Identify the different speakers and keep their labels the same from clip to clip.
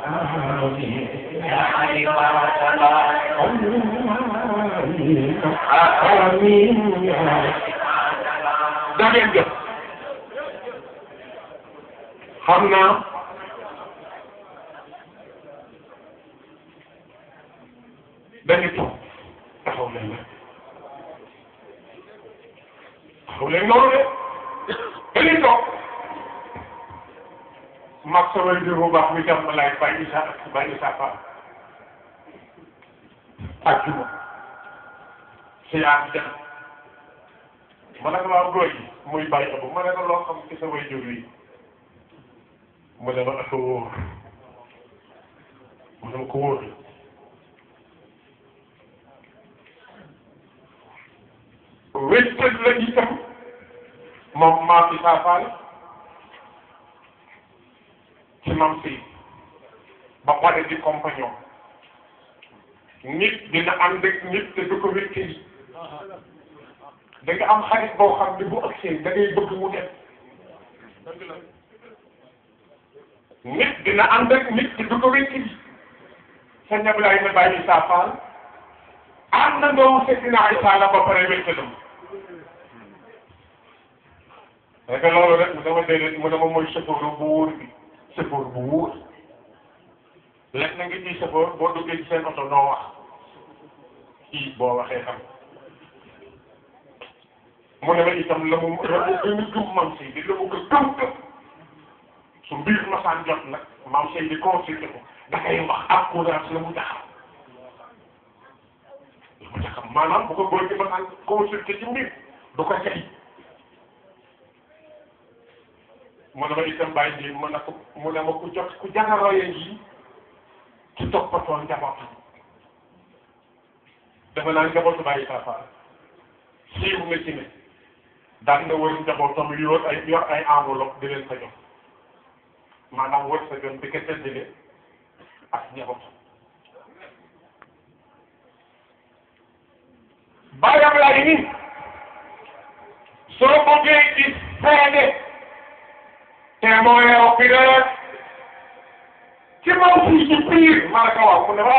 Speaker 1: يا عباد الله آمين da ngeen jëf xam naa dañu toog taxaw leen nag taxaw leen noonu de dañuy toog mag sa way bu baax mi jàmm laay bàyyi sa fa ak juma si yaa dem ma ne ko laa góor yi muy bàyyi ëpp ma ne ko loo xam ci sa way jur yi mu ne ma ak wóor mu ne ma ko wóor wéccal la itam moom maa fi saafaale ci mam si ba pare di compagnon nit dina ànd ak nit te du ko wékkee da nga am xarit boo xam ne bu agsee da ngay bëgg mu dem nit dina ànd ak nit te du ko wékkee sa ñablaay na bàyyi saafaal am na ndoowu Seydina Isa la ba pare wékkalam parce que loolu rek mu dama déedéet mu dama mooy chauffeur bu wóor bi chauffeur bu wóor lekk na nga ciy chauffeur boo duggee ci seen oto noo wax kii boo waxee xam mu ne ma itam la mu gëm Mam Seydi la mu ko gëm su mbir masaan jot nag Mam Seydi consulté ko dafay wax ak courage la mu taxaw la mu taxaw maanaam bu ko góor gi masaan consulté ci mbir du ko jëli mu ne ma itam bàyyi ji mu ne ma ku jot ku jagaroye yi ci toppatoo njabootam dafa naa njabootu bàyyi saafaar siiw nga ci ne daan nga wër njabootam yor ay enveloppe di leen ko jox maanaam wër sa gën di ko séddale ak njabootam bàyyam lay ni soo bëggee gis seede témoin oculaire ci Mam Seydi ci biir ma ne ko wax mu ne ma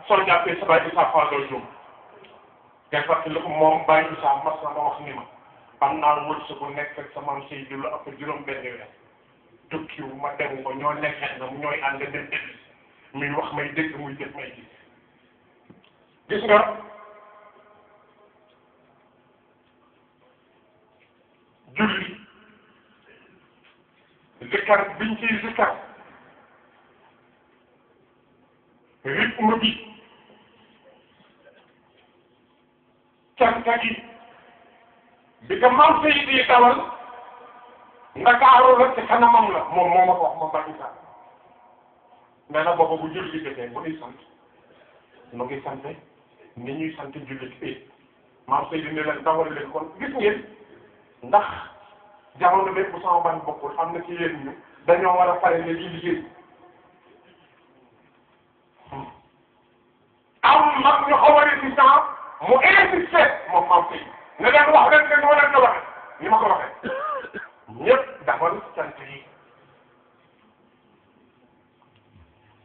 Speaker 1: soo jàppee sa bàyyi sa fa doo jum ngay fàttali ko moom bàyyi sa mas na ma wax ni ma am naa wërsëg bu nekk ak sa Mam Seydi lu ëpp juróom-benn weer tukkiw ma dem ko ñoo nekkee na ñooy ànd dem dégg muy wax may dégg muy def may gis nga julli zikkar biñ ciy zikkar rythme bi canta gi bi ko Mam Seydi dawal Ndakaaru la ci kanamam la moom moo ma ko wax moom bàyyi saa nee na boobu bu julli jotee bu ñuy sant nu ngi sante ni ñuy sant julli ci Mam Seydi ne leen dawal leen kon gis ngeen ndax jamono bépp bu sama ban bokkul am na ci yéen ñu dañoo war a pare ne lii liggéey am mag ñu xaw a résistant mu insisté moom Mam Seydi ne leen wax leen ne noo leen ko waxee ni ma ko waxee ñëpp dafal sant yi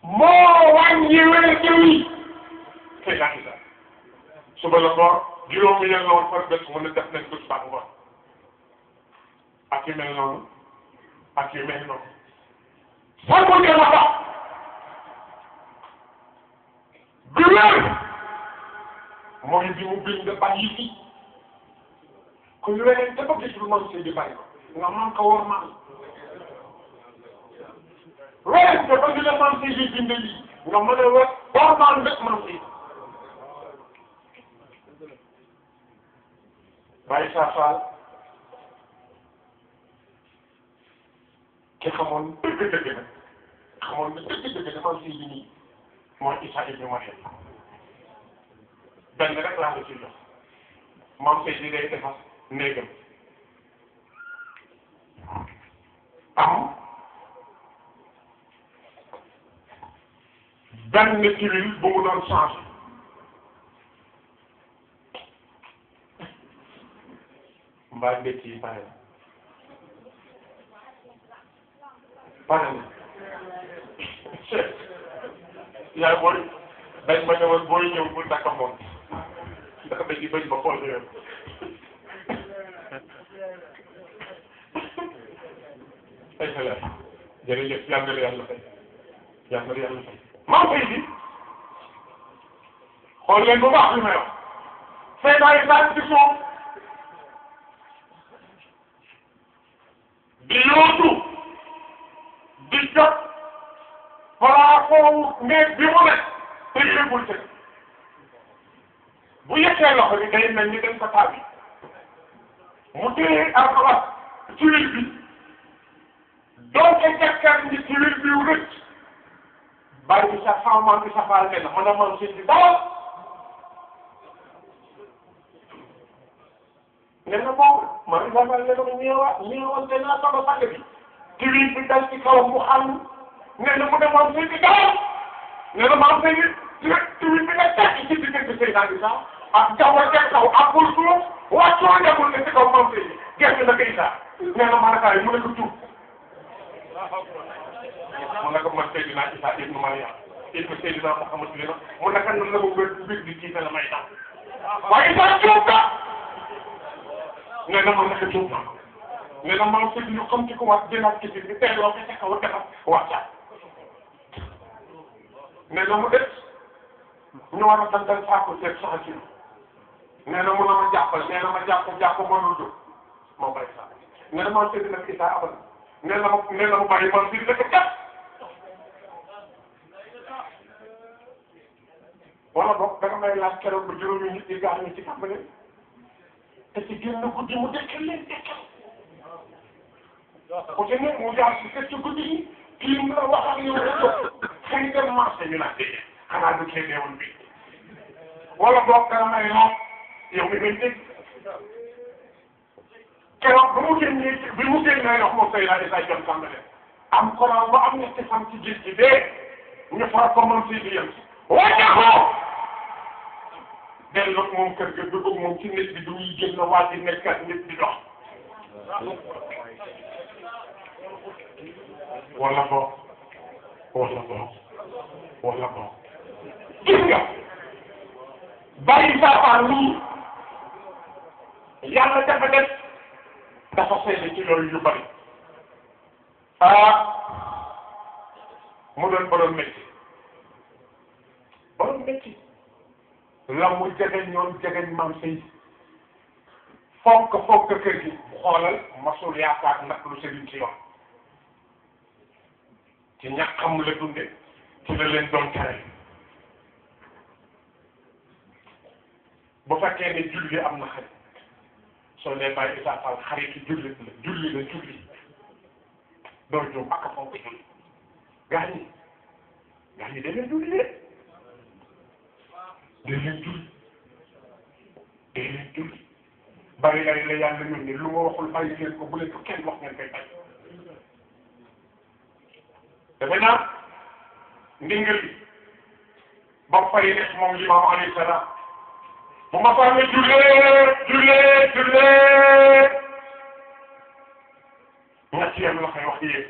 Speaker 1: moo wàññi wér yi te yaa ngi sax suba la ngoor juróomi yéen la woon par bés mu ne def nañ ko suba ngoor ak yu mel noonu ak yu mel noonu soo ko jël ba bi wér mooy bi mu bind bàyyi fi ku ñu weneen te ba gis lu Mam Seydi bàyyi ko nga man ko war man weneen te ba gi la Mam Seydi bind lii nga mën a war man ndëkk Mam Seydi bàyyi saa faal ki xamoon dëgg-dëgg nag xamoon na dëgg-dëgg Mam Seydi nii mooy Isa ibnu Maryam benn rek laa ko ci jox Mam Seydi day defar néegam am benn civil bu mu doon changé mbaa mbétt yi pare na pare na yaay booy dañ ma ñëwoon booy ñëw bul dakka moom ndax dañuy bañ ba xool yoon ay xale jërëjëf yàlla na yàlla fay yàlla na yàlla fay maa fay bi xool leen bu baax li may wax Seydina Isa ci suuf di yóotu di jot plafond néeg bi mu nekk te yëgul te bu yeggee loxo bi day mel ni dañ ko taabi mu téye ardoise tuile bi donc jàkkaar ni tuile bi rëcc bàyyi bi sax sama maam bi safaal ne la mën a mën si di dawal ne na boobu man safaal ne la ñeewante naa sama sàkk bi tuile bi dal ci kawam mu xam ne na mu ne moom si di dawal ne na maam si di tuile bi nga tekk ci diggante Seydina Isa ak jaww ja kaw ak bul suuf wàccoo demul ne ci kaw maam si gerte na ko Isa nee na maanaam mu ne ko tuub mu ne ko man Seydina Isa ibnu Maryam ibnu Seydina Muhammad li mu ne ko nan la mu wér mbir di kii la may tax waaye Isa tuub na nee na man naka tuub na nee na maam si ñu xam ci ko wax jëlaat ci bi teeloo ko ca kaw defar wàccaat nee na mu des ñu war a dantal saako seet soxla ci nee na mun na ma jàppal nee na ma jàpp mënul jóg moo bay sax nee na maa Seydina Isa abal nee na mu bàyyi man biir dëkk jàpp wala boog danga may laaj keroog ba juróomi nit yi gaañu ci kàmb leen te ci génn guddi mu dekkal leen dekkal ku ci ne mu jaar ci kër ci guddi gi kii mu la wax ak yow nga jóg xëy dem marché ñu naan déedéet xanaa du kee deewoon bi wala boog danga may laaj yow mi ngay dégg keroog ba mu génnee bi mu génnee wax moom Seydina Isa jot kàmb leen am Coran ba am ñetti fan ci gis gi dee ñu far ko moom si di yem si wàññeekoo delloog moom kër ga dugg moom ci nit bi du ñuy génn waa di nekk ak nit di dox wala boog gis nga bàyyi saafara nii yàlla dafa def dafa seede ci loolu yu bari mu doon borom métti la mu jegeñ ñoom jegeñ maam sëy fonk kër gi xoolal masul yaakaar nag lu sëriñ ci yoon ci ñàkkam la dunde ci la leen doon tere bu fekkee ne julli am na xarit soo nee bàyyi Isa Fall xaritu julli la julli doo jóg ak a fonk julli gaa ñi da leen julli de da leen julli bari lay la yàlla ñun ne lu ma waxul bàyyi leen ko bu leen ko kenn wax ngeen koy bàyyi dafa naa ndingal bi ba fay nekk moom Limaamu alayhi salaam bu ma faa ne jullee ñetti yoon la koy wax yéen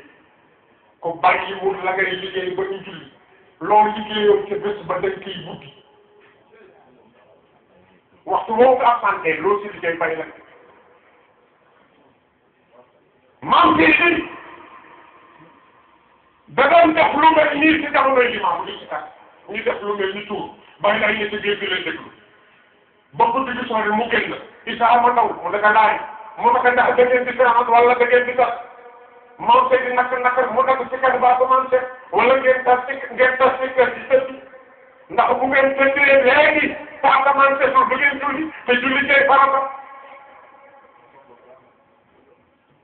Speaker 1: ko bàyyiwul la ngay liggéey ba ñu julli loolu liggéeyoo ca bés ba dañ koy buddi waxtu woo nga absenté loolu si liggéey bàyyi la maam bi da doon def lu mel nii si jamonoy Limaamu di ci kat ñu def lu mel ni tuur bàyyi lay ñetti biir di leen déglu ba guddi gi sori mu génn Isa ma ndaw mu daka daay mu daka ndax da ngeen di gërëmat wala da ngeen di tas maam Sey di nakk mu daka si kan ba commencé wala ngeen tas si kër ci tëdd ndax bu ngeen tëddee léegi saa commencé suuf bu ngeen julli te julli tey farata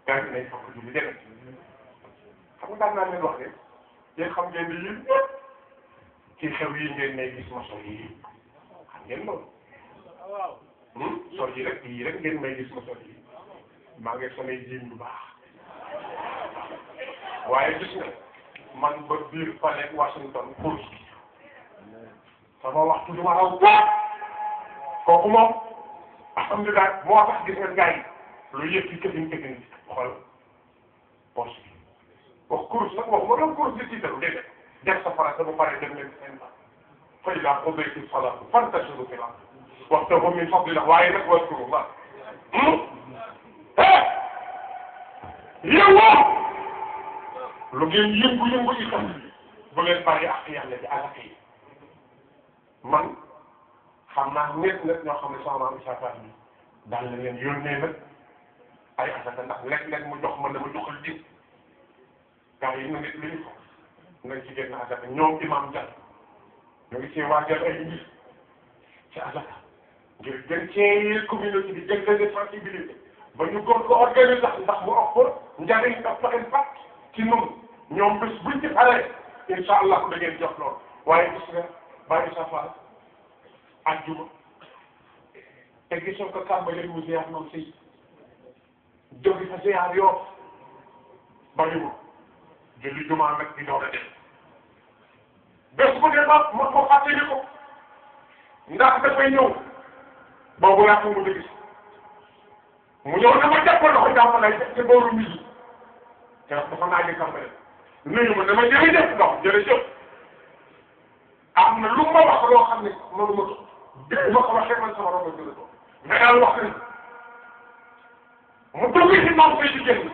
Speaker 1: gaa ngi nañ fokk julli dégg xam nga daan naa leen wax de yéen xam ngeen ni yéen ñëpp ci xew yi ngeen ne gis ma sol yi xam ngeen loolu sol yi rek ngeen may gis ma sol yi maa ngi samay jiim bu baax waaye gis nga man ba biir Palais Washington pour sama waxtu du ma raw kooku moom alhamdulilah moo tax gis nga gars yi lu yëpp ci këfin xool poche bi wax course nag waxuma doon course di tiitaru dégg def sa farata bu pare dem leen seen ba fa ida qudiyati salaatu fantashiru fil ard wabtagu min fadlillah waaye nag waskurullah yow lu ngeen yëngu-yëngu itam bu leen bàyyi ak yàlla di alaka yi man xam naa nit nag ñoo xam ne sama maam Issa Fall bi daal na leen yónnee nag ay asaka ndax léeg-léeg mu jox ma ne ma joxal diw gars yi ñu nit li ñu ko nañ ci génn asaka ñoom imam Diagne ñu ngi cee waajal ay nji ci asaka ngir gën cee communauté bi gën leen sensibiliser ba ñu góor ko organiser ndax mu ëpp njariñ ëpp impact ci ñun ñoom bés buñ ci paree incha allah da ngeen jox loolu waaye gis nga Baye Issa Fall àjjuma te gisoo ko tàmbalee mu ziar moom si jóge fa ziar yoo bariwul julli jumaa nag di doog a def bés bu dee ma fàttali ko ndax dafay ñëw boobu laa ko mën a gis mu ñëw dama jàppal loxo jàppalay te booru midi te dafa naa di campagne nuyu ma dama jërëjëf ndox jërëjëf am na lu ma wax loo xam ne mënu ma ko bu ma ko waxee man sama roba jëla ko mais daal wax nañ mu dugg si moom fay di génn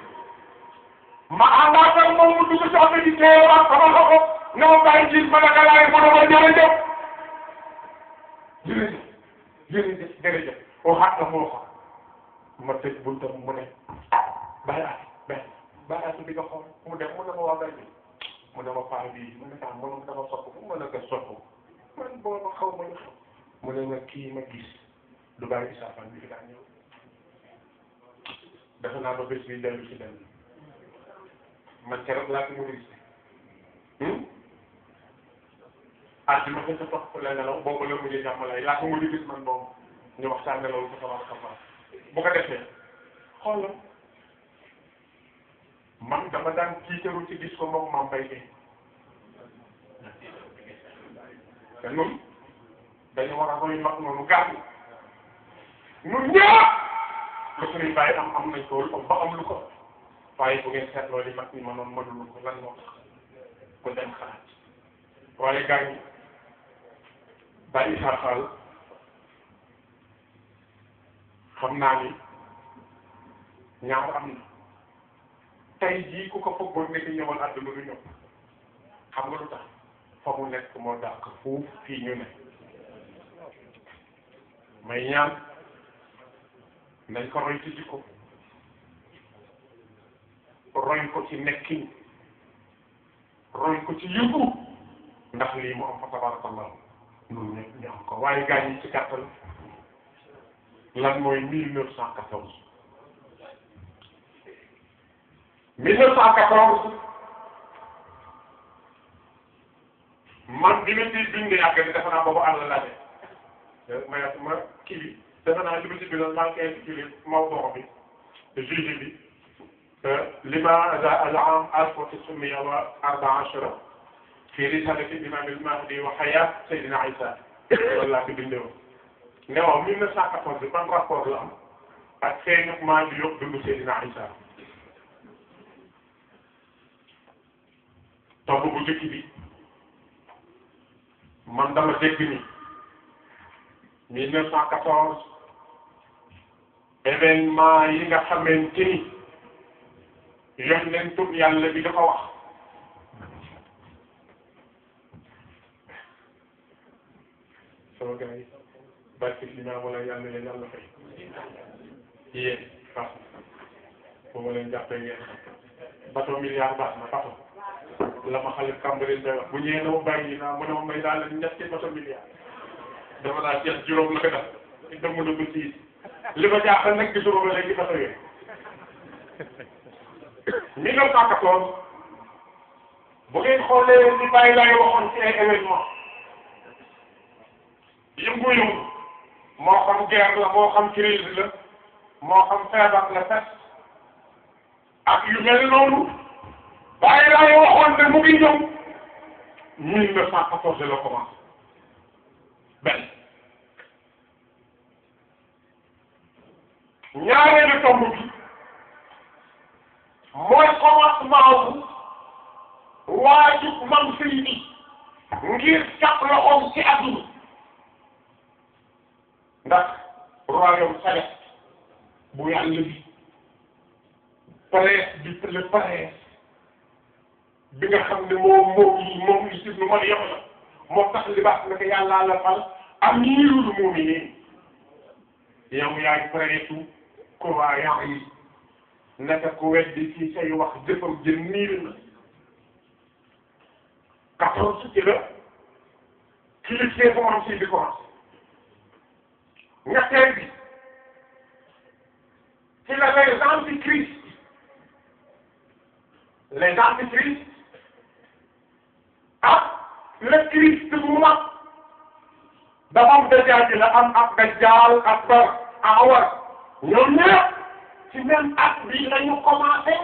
Speaker 1: ma àndaat ak moom mu dugg si oto di teewaat sama loxo ne ma bàyyi ci ma naka laay mën a ma jërëjëf jërëjëf jërëjëf jërëjëf waxaat na moo xam ma tëj buntam mu ne bàyyi at bi nga xool mu dem mu ne ma waa bay bi mu ne ma paa bii mu ne kaa mënum dama sopp fu mën a ko sopp man booba xaw ma lu xew mu ne nag kii ma gis du Baye Issa Fall bi fi daa ñëw defe naa ba bés bi dellu ci dellu man keroog laa ko mën a gis àdduna ko sa topp la nelaw boobu la mujjee jàmmalay laa ko mën a gis man boobu ñu waxtaan nelaw ko sama xam-xam bu ko defee xoolal man dama daan tiitaru ci gis ko moom maam bay dee te ñun dañu war a roy mag noonu gàtt ñun ñëpp lu suñuy bàyyi am nañ ko ba am lu ko waaye bu ngeen seetloo li mag ñi ma noonu mënul ko lan moo tax ko dem xalaat waaye gars yi Baye Issa Fall xam naa ni ñaar am na tey jii ku ko foogoon nekk ñëwoon àdduna du ñëw xam nga lu tax fa mu nekk moo dàq fuuf fii ñu ne may ñaan nañ ko roy ci jikko roy ko ci nekkin roy ko ci yëngu ndax lii mu am fa tabarakallah ñun ñëpp ñu am ko waaye gars yi ci gàttal lan mooy 1914 man bi ma ciy bind yàgg ni defe naa boobu àll la de ma kii bi defe naa li ma ci bindoon maa ngi koy intitulé mawduu bi juge bi لماذا العام 1914 في رسالة الإمام المهدي وحياة سيدنا عيسى walla ko bindee woon ne waaw 1914 ban rapport la am ak feeñu maa ngi yokk dundu Seydina Isa tomb bu njëkk bi man dama dégg ni 1914 événement yi nga xamante ni yonent Yàlla bi dafa wax sama gars yi barke li ma wala yàlla leen yàlla fay yéen baax na bu ma leen jàppee ngeen bateau milliard baax na bateau la ma xale Cambérène day wax bu ñëwee na ma bàyyi naa mu ne ma may daal ñetti bateau milliard dafa daal jeex juróom la ko def dem mu dugg ci li ma jaaxal nag gisuma ba léegi bateau yooyu 1914 bu ngeen xoolee li bàyyi laay waxoon ci ay événement yëngu-yëngu moo xam guerre la moo xam crise la moo xam feebar la peste ak yu mel noonu bàyyi laay waxoon ne mu ngi ñëw 1914 la commencé benn ñaareelu tomb bi mooy commencement wu waajib mam Seydi ngir jàpp loxoom ci àdduna ndax royaume céleste bu yàlla bi presse bi le presse bi nga xam ne moom Isa ibnu Maryam la moo tax li baax na ko yàllaa la fal amirul muminin yow yaay presse croyant yi naka ku weddi ci say wax jëfam jën niir na 14 ci la kilifté bu am si di commencé ñetteel bi ci la les antichrist ak le Christ bu mag dafa am dajjaal la am ak dajjaal ak awar ñoom ñëpp ci même at bi lañu commencé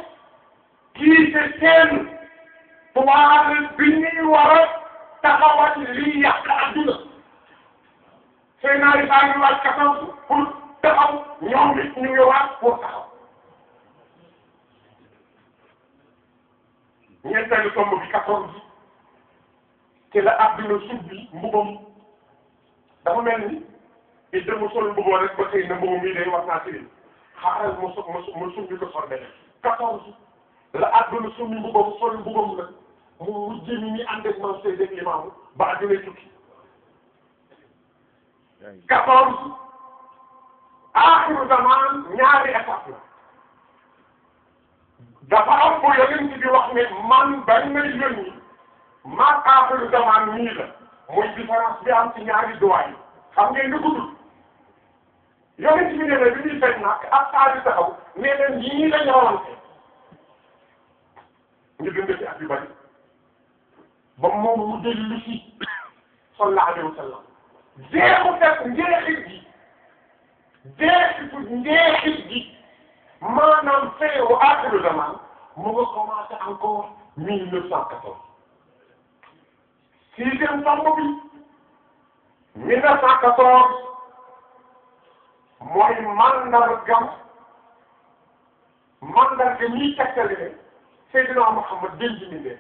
Speaker 1: kii te seen tuwaale bi ñuy war a taxawal lii yàq adduna seen naari saa ngi waaj 14 pour taxaw ñoom it ñu ngi waaj pour taxaw ñeenteelu tomb bi 14 ci la adduna subbi mbubam dafa mel ni it dama sol mbuboo rek ba xëy na mbubam yi day war naa ci xaaral mu sumbi ko sol beneen 14 la adduna sumbi mbubam sol mbubam la mu mujj ni ànd ak man say dégg limaamu ba adduna tukki 14 aaxiru zaman ñaari étape la dafa am bu yonent bi wax ne man bañ may yónni maag aaxiru zaman nii la muy différence bi am ci ñaari doigt yi xam ngeen ni guddul yonent bi ne bi muy fekk nag ak saa yu taxaw ne leen yii lañ rawante ñu dund ci at yu bari ba moom mu dellu si sallallahu alayhi wa sallam njeexit gi maanaam feewu aaxiru zaman mu nga commencé encore 1914 sixième tomb bi 1914 mooy mandarga ñiy tegtale ne Seydina Muhammad denc mi leen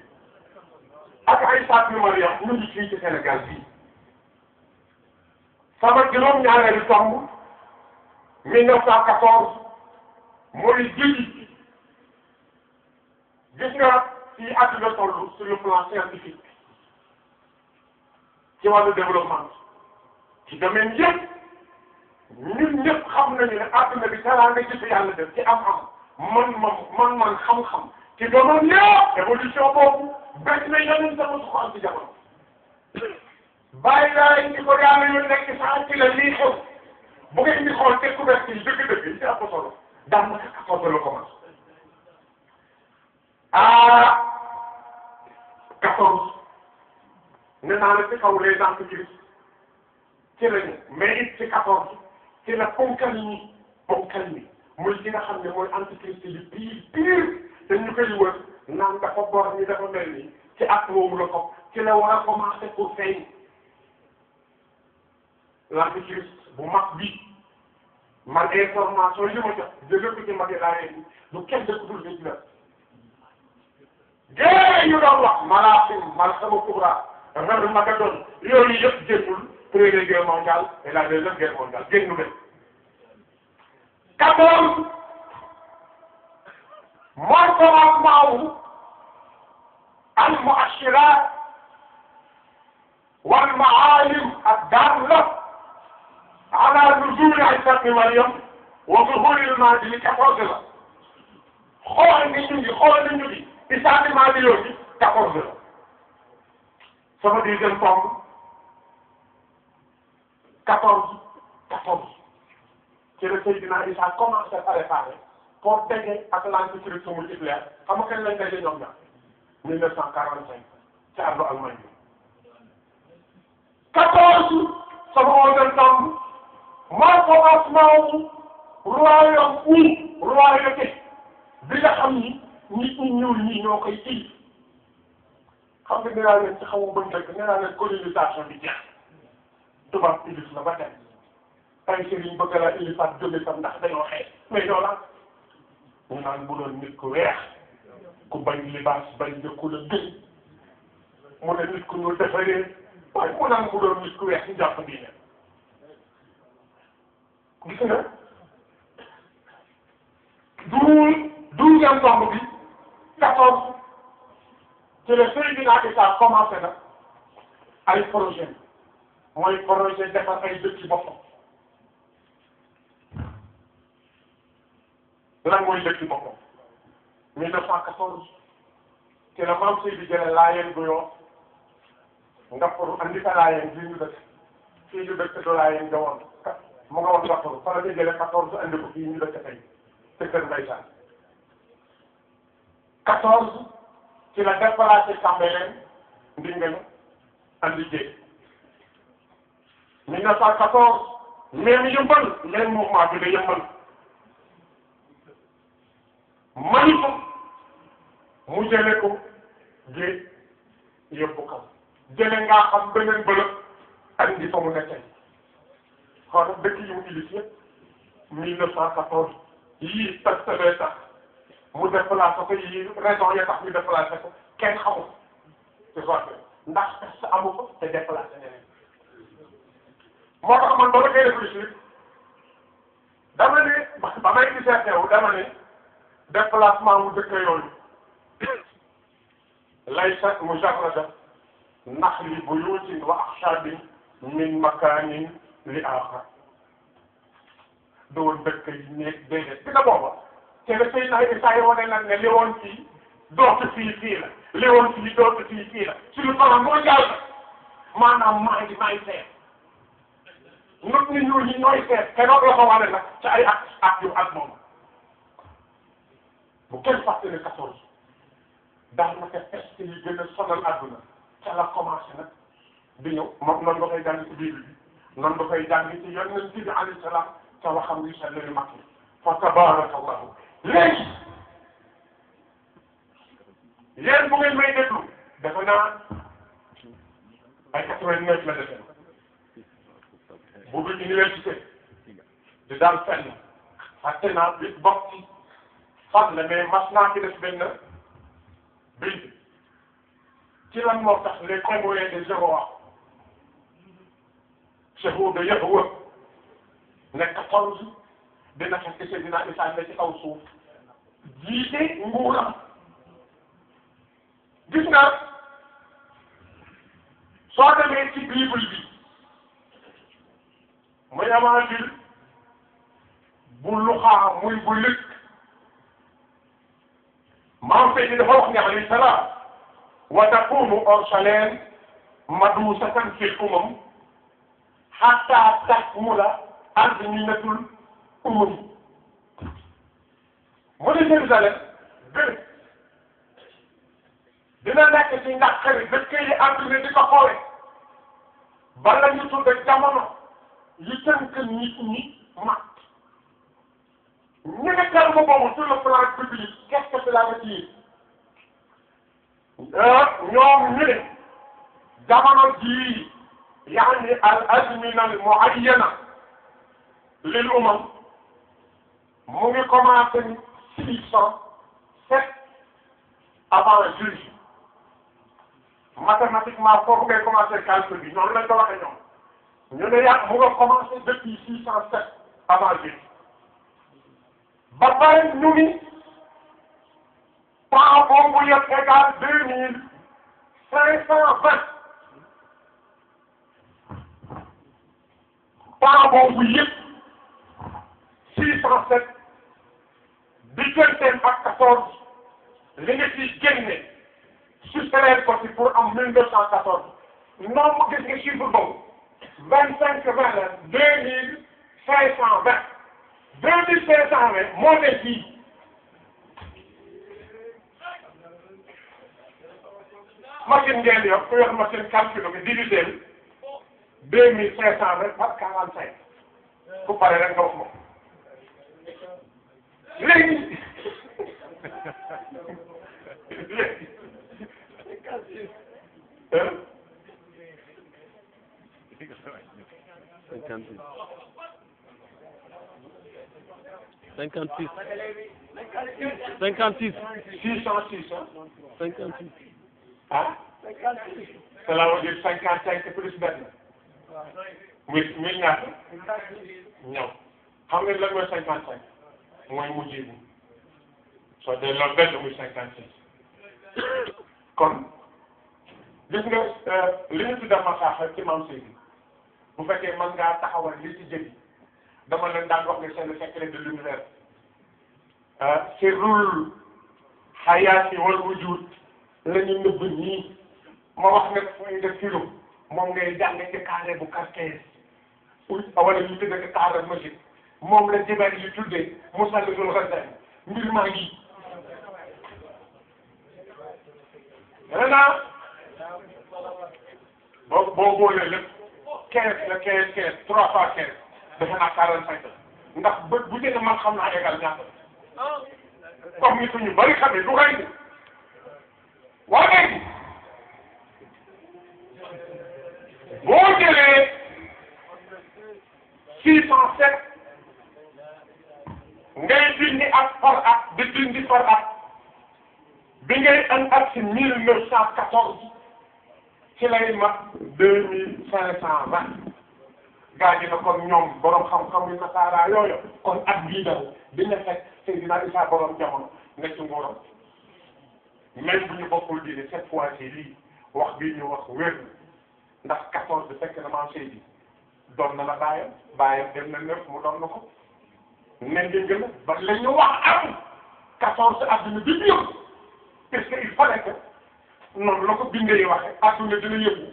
Speaker 1: ak Isa ibnu Maryam ñu ngi fii ci Sénégal bii sama juróom-ñaareelu tomb 1914 mooy jëli gis nga fii àdduna toll sur le plan scientifique ci wàllu développement ci domaine yëpp ñun ñëpp xam nañu ne àdduna bi teraanga ji fi yàlla def ci am-am man xam-xam ci domaine yëpp évolution boobu bés na yeneen sama su ko am ci jamono bàyyi laay ci ko yàlla yu nekk saa ci la lii xew bu ngeen di xool découverte yi dëgg-dëgg yi ci am solo daan na fekk foofu la commencé ah 14 nee naa la ci kaw les antichrist ci lañu mais it ci 14 ci la ponkal ñi muy ci nga xam ne mooy antichrist yi pire te ñu koy wër naan dafa bor ñi dafa mel ni ci at moomu la ko ci la war a commencé pour feeñ l'antichrist bu mag bi man information yi ma jot jëlee ko ci mag yi laa yegg du kenn dëkkutul nit la géej yu doon wax malakama kubra ren Magadon yooyu yëpp génnul première guerre mondiale et la deuxième guerre mondiale génnu leen 14 mooy commencement wu al muashirat wal maalim ad-dalla ala nuzul Isa ibn Maryam wa zuhur al-mahdi 14 la xool ni ñu ngi Isa ibn Maryam 14 la sama deuxième tombe 14 ci la Seydina Isa commencé à préparer pour daje ak l'antichrist mu Hitler xam nga kañ lañ daje ñoom ñaar 1945 ci àllu Allemagne bi 14 sama onzième tombe mooy commencement royauté bi nga xam ni nit ñi ñuul ñi ñoo koy indi xam nga nee naa leen ci xamu bañ dëkk nee naa leen colonisation bi jeex tubaab ilif la ba tey ay sëriñ bëgg la ilifaat jóge tam ndax dañoo xeex mais yow la ñu naan bu doon nit ku weex ku bañ libaas bañ njëkku la gën mu ne nit ku ñu defaree waaye mu naan mu doon nit ku weex ñu jàpp diine gis nga douzième tombe bi 14 ci le Seydina Isa commencé na ay projet mooy projet defar ay dëkk ci boppam lan mooy dëkk ci boppam 1914 ci la maam Seydi jële laayeen gu yoo nga pour andi fa laayeen fii ñu dëkk du laayeen nga woon mu nga woon Ngapour fa la ñu jële 14 andi ko fii ñu dëkk tey te kër Mbaysaan 14 ci la déplacé Cambérène Ndingler andi jéeg 1914 même yëmbal même mouvement bi da yëmbal Manifa mu jële ko géej yóbbu kaw jële ngaa xam beneen bëlëb andi fa mu nekkee xool dëkk yi mu ilif yëpp 1914 yii tax mu déplacé ko yii raison ya tax ñu déplacé ko kenn xamul ci soit ndax peste amu ko te déplacé ñeneen moo tax man ba ma koy réfléchir dama ne ba may gisee teew dama ne déplacement mu dëkk yooyu laysa mujarrada naxli buyutin wa axshabin min makanin li axar doon dëkk yi nekk déedéet dina booba te le Seydina Isa yi wane nag ne li woon fii dootu fii la li woon fii dootu fii la sur le plan mondial maanaam maa ngi seet nit ñi ñuul ñi ñooy seet keroog la ko wane nag ci ay at yu ak moom bu kenn fàtte ne 14 daanaka peste yi gën a sonal àdduna ca la commencé nag di ñëw moom noonu nga koy jàng ci Bible bi noonu nga koy jàng ci Yonent bi alayhi salaam ca waxam yu sell yu mag yi fa tabarakallahu léegi yéen bu ngeen may déglu dafa naa ay 89 la defee bu dul université di daal fenn fàtte naa bi bokk ci fan la mais mas naa ci def benn bind ci lan moo tax les témoins de Jéhovah shahuda Yahwa ne 14 dina fekk Seydina Isa ne ci kaw suuf jiite nguuram gis nga soo demee ci Bible bi muy Évangile bu Luqaa muy bu Luk maam Seydi dafa wax ne alayhi salaam wa takunu Urshalim madusatan fil umam hatta takmula azminatul umam mu ne Jérusalem gën dina nekk ci naqari dëkk yi àdduna di ko xoole bala ñu tudde jamono yi tënk nit ñi mat ñu ne terme boobu sur le plan public qu'est-ce que cela veut dire ñoom ñu ne jamono jii yaani al azmina al muayyana lil umam mu ngi commencé 607 avant Jésus mathématiquement foofu ngay commencé calcul bi noonu lañ ko waxee ñoom ñu ne yàq mu nga commencé depuis 607 avant Jésus ba pare ñu ngi temps boobu yëpp égal 2520 temps boobu yëpp 607 digganteem ak 14 li nga ciy génne soustraire ko ci pour am 1914 noonu gis nga chiffre boobu 2520 la 2520 2520 moo ne fii machine ngeen yor ku yor machine calcul bi divisé 2520 par 45 ku pare rek nga wax moom léegi
Speaker 2: cinquante-six
Speaker 1: 606
Speaker 2: cinquante-six
Speaker 1: ah cela veut dire 55 plus benn muy ñaata ñëw xam nga lan mooy 55 mooy mujj bi soo dee loolu benn muy 56 kon gis nga li ñu tuddee masaaxa ci maam Seydi bu fekkee mën ngaa taxawal li ci jëli dama leen daan wax ne c'est le secret de l'univers sirrul xayaati wal wujud la ñu nëbb nii ma wax ne fooy def kilo moom ngay jàng ci carré bu cartèse wala ñu tuddee ko carré magique moom la jibar yi tuddee musallisul xasani mbir maa ngi maintenant boo boolee lépp 15 la 15 3 fois 15 defe naa 45 la ndax bët bu jëlee man xam naa égal ñaata comme ni ko ñu bari xamee du xëy na waa léegi boo jëlee 607 ngay dindi ak par at di dindi par at bi ngay am ak si 1914 ci lay mat 2520 gaa yi na kon ñoom borom xam-xam yu nasaara yooyu kon at bii daw dina fekk Seydina Isa borom jamono nga ci nguuram même bu ñu bokkul diine cette fois ci lii wax bii ñu wax wér ndax 14 fekk na maam Seydi doon na la bàyyam dem na 9 mu doon na ko nen di gën a ba la ñu wax am 14 adduna bi yëpp parce que il fallait que noonu la ko bindee waxee adduna dina yëngu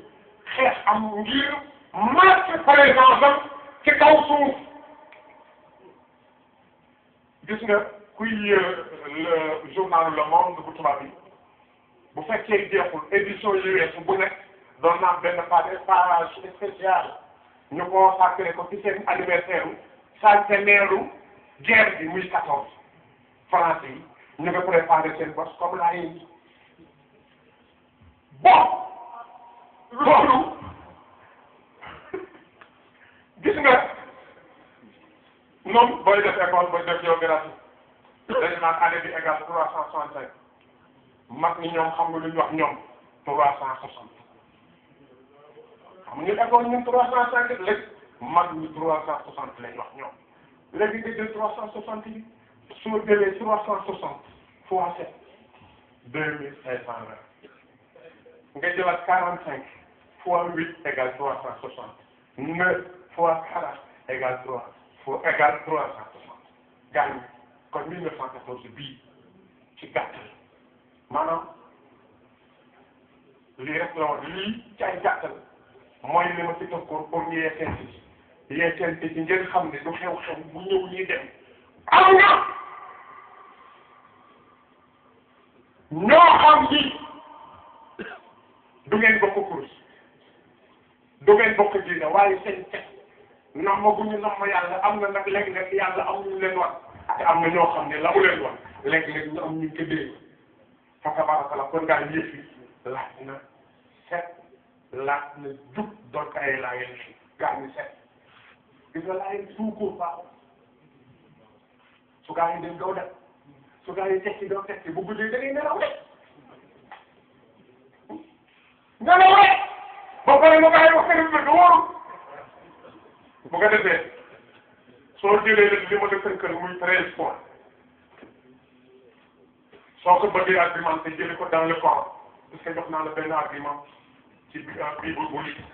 Speaker 1: xeex am ngir marque présence am ci kaw suuf gis nga kuy le journal Le Monde bu tubaab bi bu fekkee jeexul édition yi weesu bu nekk doon naa benn page spécial ñu ko consacré ko ci seen anniversaire centenaire guerre bi muy 14 français yi ñu nga préparé seen bos comme laa yéen bon loolu gis nga moom booy def école booy def géographie dañu naan année bi égale 365 mag ñi ñoom xam nga lu ñu wax ñoom 360 xam nga école ñun 305 léegi mag ñi 360 lañ wax ñoom léegi nga jël 360 yi soo jëlee 360 fois 7 2520 nga jëlaat 45 fois 8 égale 360 9 fois 40 égale 3 fois égale 360 gaañ kon 1914 bii ci gàttal maanaam lii rek la woon lii ci ay gàttal mooy li ma ci tënkoon pour ñu yeeteente ci ngeen xam ne du xew-xew bu ñëw ñuy dem am na ñoo xam ni du ngeen bokk course du ngeen bokk diine waaye seen teg nam ma bu ñu nam ma yàlla am na nag léeg-léeg yàlla amuñu leen wax te am na ñoo xam ne la mu leen wax léeg-léeg ñu am ñu tëddee fa tabaraka la kon daal yëf yi laaj na set laaj na jub doon ko ay laayeen gaa ñu set gis nga laayeen suukur baaxul su gaa yi dem doo dem su gaa yi tekki doo tekki bu guddee da ngay nelaw rek nelaw rek ba pare nga gaa yi wax dëgg du wóorul bu ko defee soo jëlee rek li ma la tënkal muy 13 points soo ko bëggee argumenté jëlee ko dans le Coran parce que jox naa la benn argument ci Bible bu lii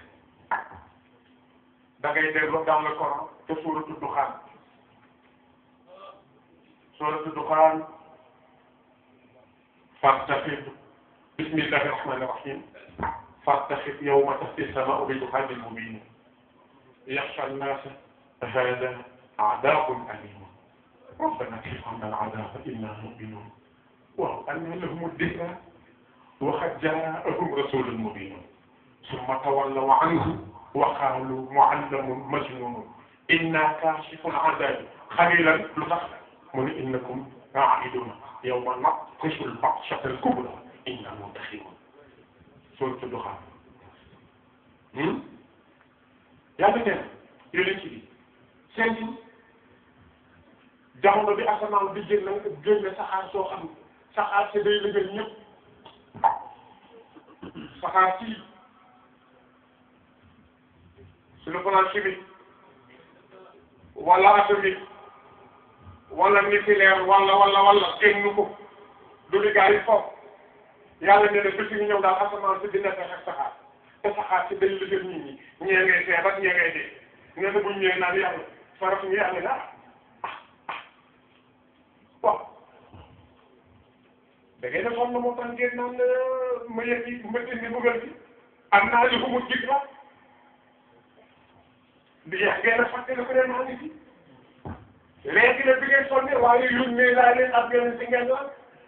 Speaker 1: da ngay delloo dans le Coran te suuratu Duxaan suuratu Duxaan fartaxib bismillahi rahmani rahim fartaxib yawma tati samaau bi duxaanin mubiin yaxsha annaasa haadaa adaabun aliim rabbanaa kshif annaa al-adaaba innaa mu'minuun waaw annaa lahumu dikraa wa qad jaa'ahum rasuulun mubiin summa tawallaw anhu wa qaaluu mu'allamun majnuun innaa kaashifu al-'adaabi qaliilan lu tax mu ne innakum aa'iduun yawma nabtishu al-batshata al-kubraa innaa muntaqimuun suuratu Duxaan yàlla nee na yonent bi seen jamono bi asamaan bi génne saxaar soo xam saxaar si day lëgal ñëpp saxaar si sur le plan chimique wala atomique wala nucléaire wala génn ko du li gars yi foofu yàlla nee na bés yi ñëw daal asamaan si dina fexe ak saxaar te saxaar si dañ lëjël nit ñi ñee ngay feebar ñee ngay dee nee na buñ ñëwee naan yàlla faraf ñu yàlla la waaw da ngay defoon na moo tax ngeen naan ma yëg yi ma indi bëggal bi am naa li ko mu jig la di yeex ngeen a fàttali ko ne maa ngi fi léegi nag bi ngeen sonné waaye yónnee laa leen ab yeneen si ngeen la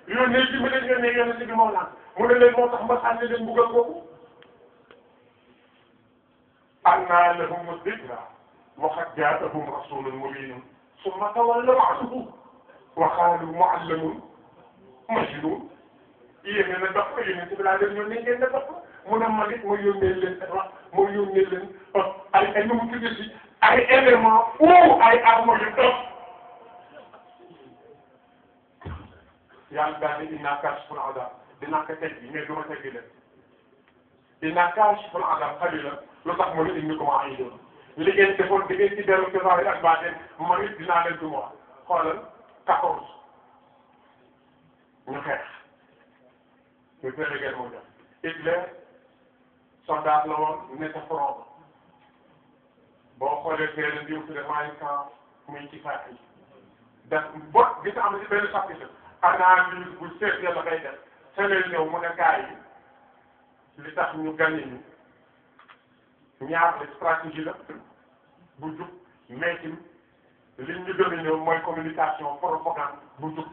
Speaker 1: yónnee ci ma leen yónnee yeneen si bi moo naan mu ne leen moo tax ma sànni leen bëggal boobu annaa lahum dikra wa qad jaa'ahum rasuulun mubiin summa tawallaw anhu wa qaaluu mu'allamun majnuun yéen a dox ko yéen ci bilaa leen yónnee ngeen ne dox mu ne man it ma yónnee leen wax ma yónnee leen ay nu mu tuddee si ay éléments ou ay armes yu dox yàlla daal di innaa kaashiful azaab dinaa ko teg mais du ma teggi leen innaa kaashiful azaab qaliilan lu tax ma ne innakum aa'iduun li ngeen defoon di ngeen ci dellu ci zaahir ak baatin man it dinaa leen duma xoolal 14 ñu xeex ñu Première Guerre mondiale Hitler soldat la woon nekk front boo xoolee fee diw fi de Mein Kampf muy ci fàq yi def bot gis am ci benn chapitre analyse bu seet la koy def seeneen ñëw mu ne gars yi li tax ñu gagné ñu ñaar la stratégie la bu jub mais li ñu gën a ñëw mooy communication propagande bu jub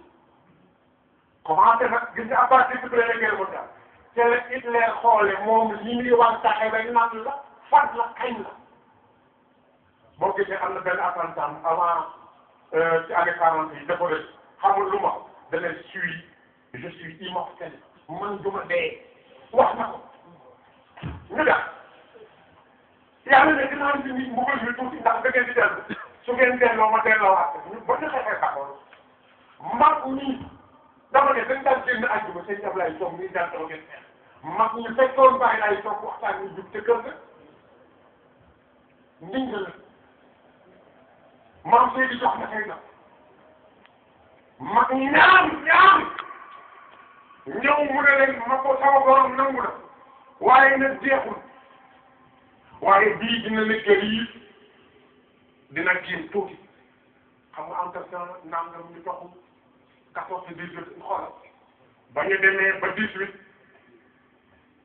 Speaker 1: commencé nag gis nga à partir de Première Guerre mondiale te la Hitler xoole moom li muy wan taxe rek naan la fan la kañ la boo gisee am na benn attentat avant ci année 40 yi dafa def xamul lu ma dana je suis immortel man duma dee wax na ko ñu def yàlla ne dinaa andi nit mu bëgg ñu tuuti ndax da ngeen di dellu su ngeen delloo ma delloowaat ñu ba ñu xeexee d'accord mag ñi dama ne dañ daan génn àjjuma sëñ Ablaye Sow mi daan toog ngeen xeex mag ñu fekkoon bàyyi laay toog waxtaan ñu jub te kër ga ndiñ la maam Seydi jox na xëy na mag ñaan ñëw mu ne leen ma ko sama borom nangu na waaye nag jeexul waaye bii dina liggéey yi dina génn tuuti xam nga entre temps nangam ñu toxu 14 18 xoolal ba ñu demee ba 18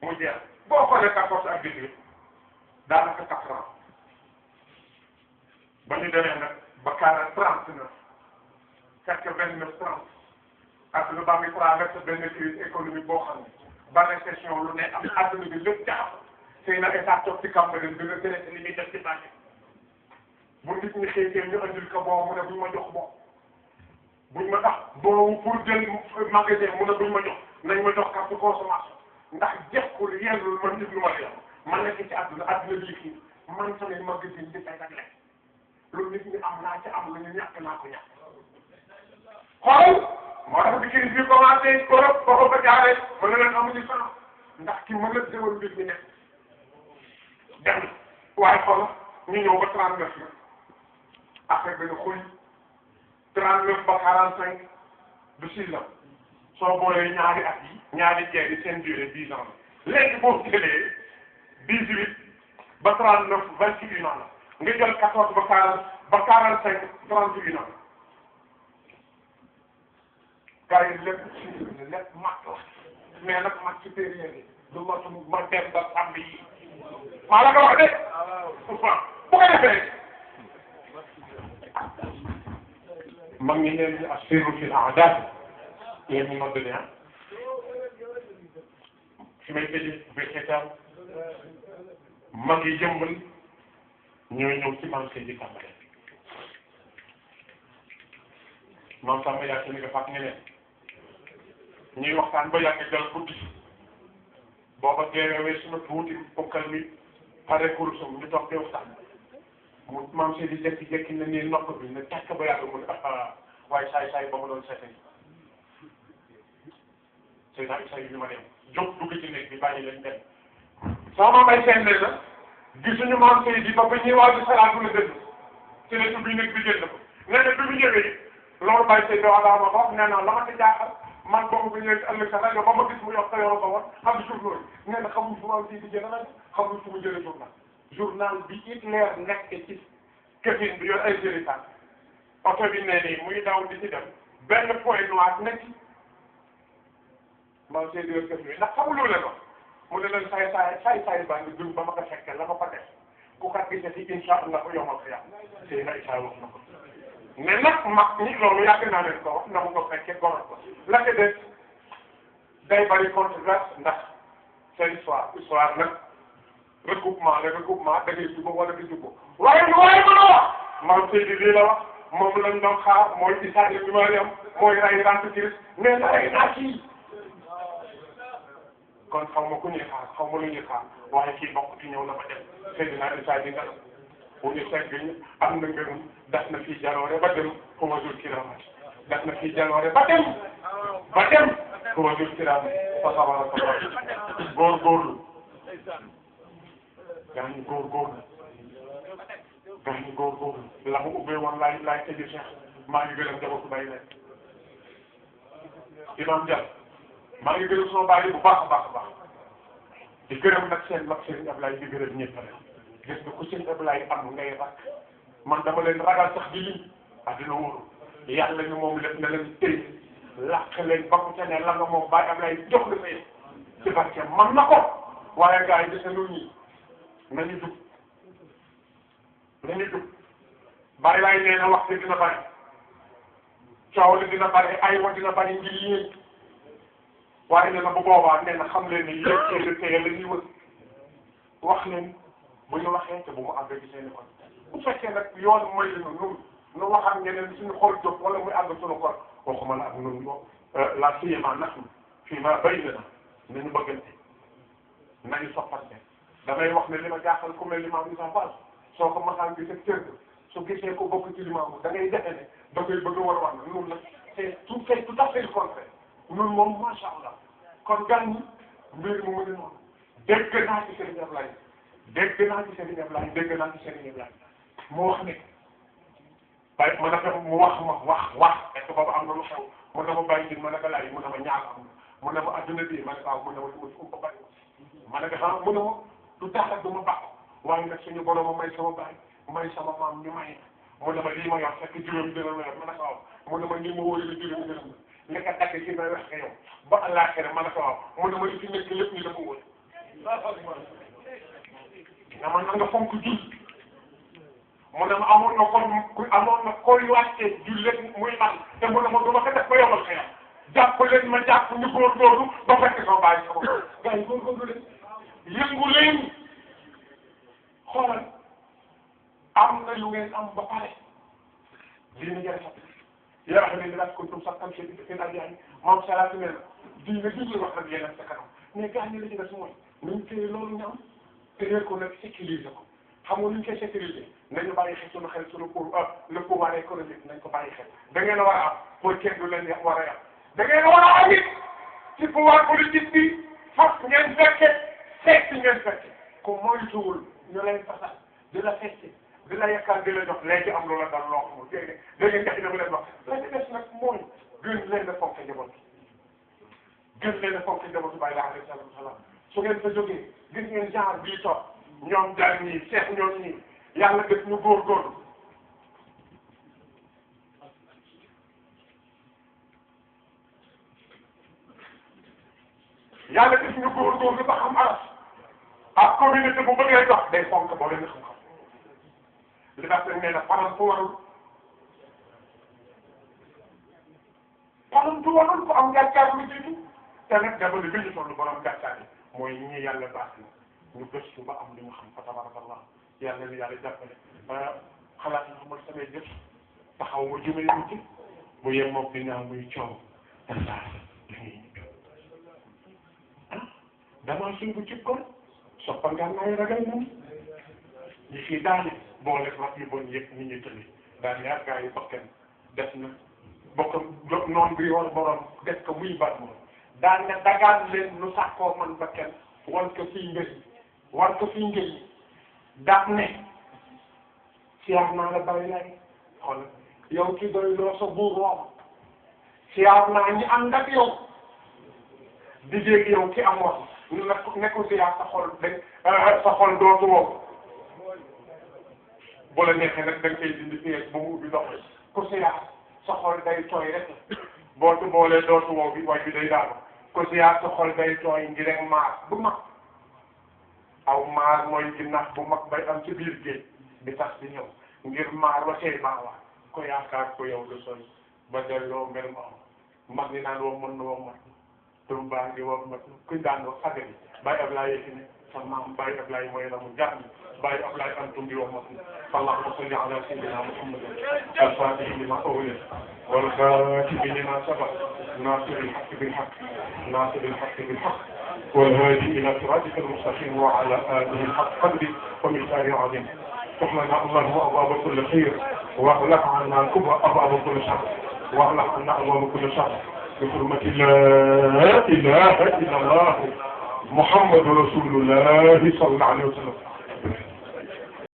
Speaker 1: mu jeex boo xoolee 14 ak 18 daanaka 4 ans ba ñu demee nag ba 39 fekk 29 30 ak lu baax mi traversé benn crise économique boo xam ne ba récession lu ne am adduna bi lépp jaxam xëy na état toog ci campagne bi nga traité li muy def ci bànq bu nit ñi xëy ñu andil ko boobu mu ne buñ ma jox boobu buñ ma tax boobu pour jël magasin mu ne buñ ma jox nañ ma jox carte consommation ndax jekkul yellul man nit lu ma yor man nekk ci adduna bii fii man samay magasin di fay ak lekk lu nit ñi am naa ci am lu ñu ñàkk naa ko ñàkk xool moo tax bi crise bi commencé Europe ba ko ba jaaree mën na leen amuñu chance ndax ki mën a déwén mbir mi nekk dem waaye xool ñu ñëw ba 39 la affaire bi ñu xuy 39 ba 45 du 6 ans soo boolee ñaari at yi ñaari jeex yi seen durée 10 ans la léegi boo jëlee 18 ba 39 21 ans la nga jël 14 ba 40 ba 45 31 ans gars yi lépp mat la mais nag mat supérieur yi du ma dem ba sàmm yi maa la ko wax de bu ko defee mag ñi leen di assiru fil a'daad yéen ñu nodd ne fi may tëjee bi xeetaan mag yi jëmbal ñoo ñëw ci man di tàmbale maam Samba yaa ngi defaat ñeneen ñuy waxtaan ba yàgg jël guddi booba teewee suma tuuti bokkal mi pare kursum ñu toog di waxtaan mu maam Seydi jékki-jékki na nii nokk bi ne tekk ba yàgg mu ne waaye saay ba ma doon seete Seydina Issa yi bi ma dem jóg dugg ci néeg bi bàyyi leen dem sama may seen nee na gisuñu maam Seydi ba ba ñuy waaju salaatu la dëgg ci la ubbi nag bi génn ko nee na bi mu ñëwee loolu bàyyi Seydi wala ma ko nee na la ma ci jaaxal man boobu bu ñëwee ci ëllëg sa rajo ba ma gis mu yokk sa yoro ba woon xam suuf loolu nee na xamul fu maam Seydi jëlee rajo xamul fu mu jëlee journal bi Hitler nekk ci këfin bi yor ay jëritaan oto bi nee nii muy daw di ci dem benn point noir nekk maam Seydi yor këfin bi ndax xamuloo leen wax mu ne leen saay baa ngi dund ba ma ko fekkee la ma ko def ku kat gisee ci incha allah ko yomal ko yàlla sëy na Issa wax na ko mais nag mag ñi loolu yàgg naa leen ko wax na mu ko fekkee goral ko la ko def day bari controverse ndax seen histoire nag recoupement da ngay jubbo wala di jubbo waaye lu waaye mën a wax maam Seydi lii la wax moom lañ doon xaar mooy Issa ibn Mariam mooy ray rente Christ mais ray naa kii kon xaw ma ku ñuy xaar xaw ma lu ñuy xaar waaye kii bokk ci ñëw na ba dem Seydina Issa di nga bu ñu segg am na ngërëm def na fii jaloore ba dem fu ma jur kiraama def na fii jaloore ba dem fu ma jur kiraama fa sabara sabara góorgóorlu gaa ñu góorgóorlu la mu ubbee woon laay tëjee Cheikh maa ngi gërëm njabootu bay leen imam Dia maa ngi gërëm sama baay bu baax a baax di gërëm nag seen mag Serigne Ablaye di gërëm ñëpp rek gis nga ku Serigne Ablaye am ngay rak man dama leen ragal sax di lim addina wóoru yàlla ñu moom lépp na leen tëj làq leen ba ku ca ne la nga moom Baye Ablaye jox la fay ci barke man na ko waaye gars yi dese lu ñi nañu jub bari laay nee na wax dina bari coow li dina bari ay wa dina bari ngir yéen waaye nee na bu boobaa nee na xam leen ni yéen tey la ñuy wër wax leen bu ñu waxee te bu mu àgg ci seen i xol bu fekkee nag yoon mooy nun nu wax ak ñeneen suñu xol jóg wala muy àgg suñu xol waxuma la ak nun la siyema nax fii ma bay na nañu bëggante nañu soppante damay wax ne li ma jaaxal ku mel ni maam Issa Fall soo ko masaan gis ak cër su gisee ko bokk ci limaamu da ngay defe ne da koy bëgg a war a wax na nun nag c'est tout à fait le contraire nun moom macha allah kon gan ñi mbir mu mën a noonu dégg naa ci Serigne Ablaye mu wax ne bàyyi ma naka mu wax est-ce que boobu am na lu xew mu ne ma bàyyi ji ma ne ko laaj mu ne ma ñaar am mu ne ma adduna bii ma ne ko mu ne ma fu ko bàyyi ma ne ko xam mu ne ma du tax rek du ma bàq waaye nag suñu borom may sama baay may sama maam ñu may mu ne ma lii ma yor fekk juróomi dina weer ma ne ko waaw mu ne ma lii ma wóoree la juróomi dina li nga dagg ci may wax yow ba àllaaxira ma ne ko waaw mu ne ma li fi nekk lépp ñu dafa wóor na ma nga fonk jul mu ne ma amoon na koy wàcce jullit muy man te mu ne ma du ma ko def ba yombal xëy jàpp leen ma jàpp ñu góorgóorlu ba fekk sama baay sama gars yi góorgóorlu leen yëngu leen xoolal am na lu ngeen am ba pare diine jërë sax yaa xam ne ni daal kuntum sakkan seen addiyaay moom salaatu ne la diine jugee wax ak yeneen sa kanam mais gars ñi la ci des mooy nañ téye loolu ñu am téye ko nag sécuriser ko xam nga lu ñu koy sécuriser nañu bàyyi xel suñu xel suñu le pouvoir économique nañ ko bàyyi xel da ngeen a war a am pour kenn du leen war a yam da ngeen a war a am it ci pouvoir politique bi fas ngeen fekke seet si ngeen fekke ku moytuwul ñu lay fasal di la fekke di la yaakaar di la jox léegi am loola dal loo xamul dégg nga léegi nga dina leen wax la ci des nag mooy gën leen a fonk njaboot gën leen a fonk njabootu Baay alayhi salaam su ngeen fa jógee gis ngeen genre bii toog ñoom daal ñii seex ñoom ñii yàlla def ñu góorgóorlu yàlla def ñu góorgóorlu ba xam aras ak communauté bu bëggee dox day fonk boo leen xam-xam li tax nee na faram fu warul ko am gàccaar lu jiitu te nag jamono bi ñu toll borom gàccaar yi mooy ñi yàlla baax na ñu gëstu ba am li ñu xam fa tabarakallah yàlla ni yàlla jàppale xalaat na xamal samay jëf taxaw ma jumee ci bu yem moom dinaa muy coow damaa suubu ci kon soppa nga nay ragal moom ñi fii daane boole rab yu bon yëpp nit ñi tëli daan yaar gaa yi bakkan def na bokk noon bi war borom def ko muy bat moom daan ne dagaan leen lu sàkkoo man bakkan wan ko fii mbir war ko fi ngeen daf ne siyaar naa la bàyyi lay xool yow ki doy loo sa buur woom siyaar naa ñi ànd ak yow di dégg yow ki am wax nekkul siyaar sa xol dañ sa xol dootu wow bu la neexee nag da nga koy dindi pièce ba mu ubbi ndox ku siyaar sa xol day tooy rek boo ci boolee dootu wow bi way bi day daanu ku siyaar sa xol day tooy ngi rek maar bu mag aw maar mooy ginnax bu mag bay am ci biir géej bi tax di ñëw ngir maar ba tey maa wax ko yaakaar ko yow du sooy ba delloo mel ma mag ni naan woo mën na woo mat tum baa ngi woo mat kuñ daan wax xale bi Baye Ablaye yéegi ne sa maam Baye Ablaye mooy la mu jàpp Baye Ablaye antum di woo mat allahumma salli ala sayyidina muhammadin al-fatihi lima ughliq wal khatimi lima sabaq nasir al-haqq bil haqq nasir al-haqq bil haqq والهادي إلى صراطك المستقيم وعلى آله الحق قدره ومثاله عظيم سبحانك اللهم أبواب كل خير واغلق عنا الكبر أبواب كل شر واغلق عنا أبواب كل شر بحرمة لا إله إلا الله محمد رسول الله صلى الله عليه وسلم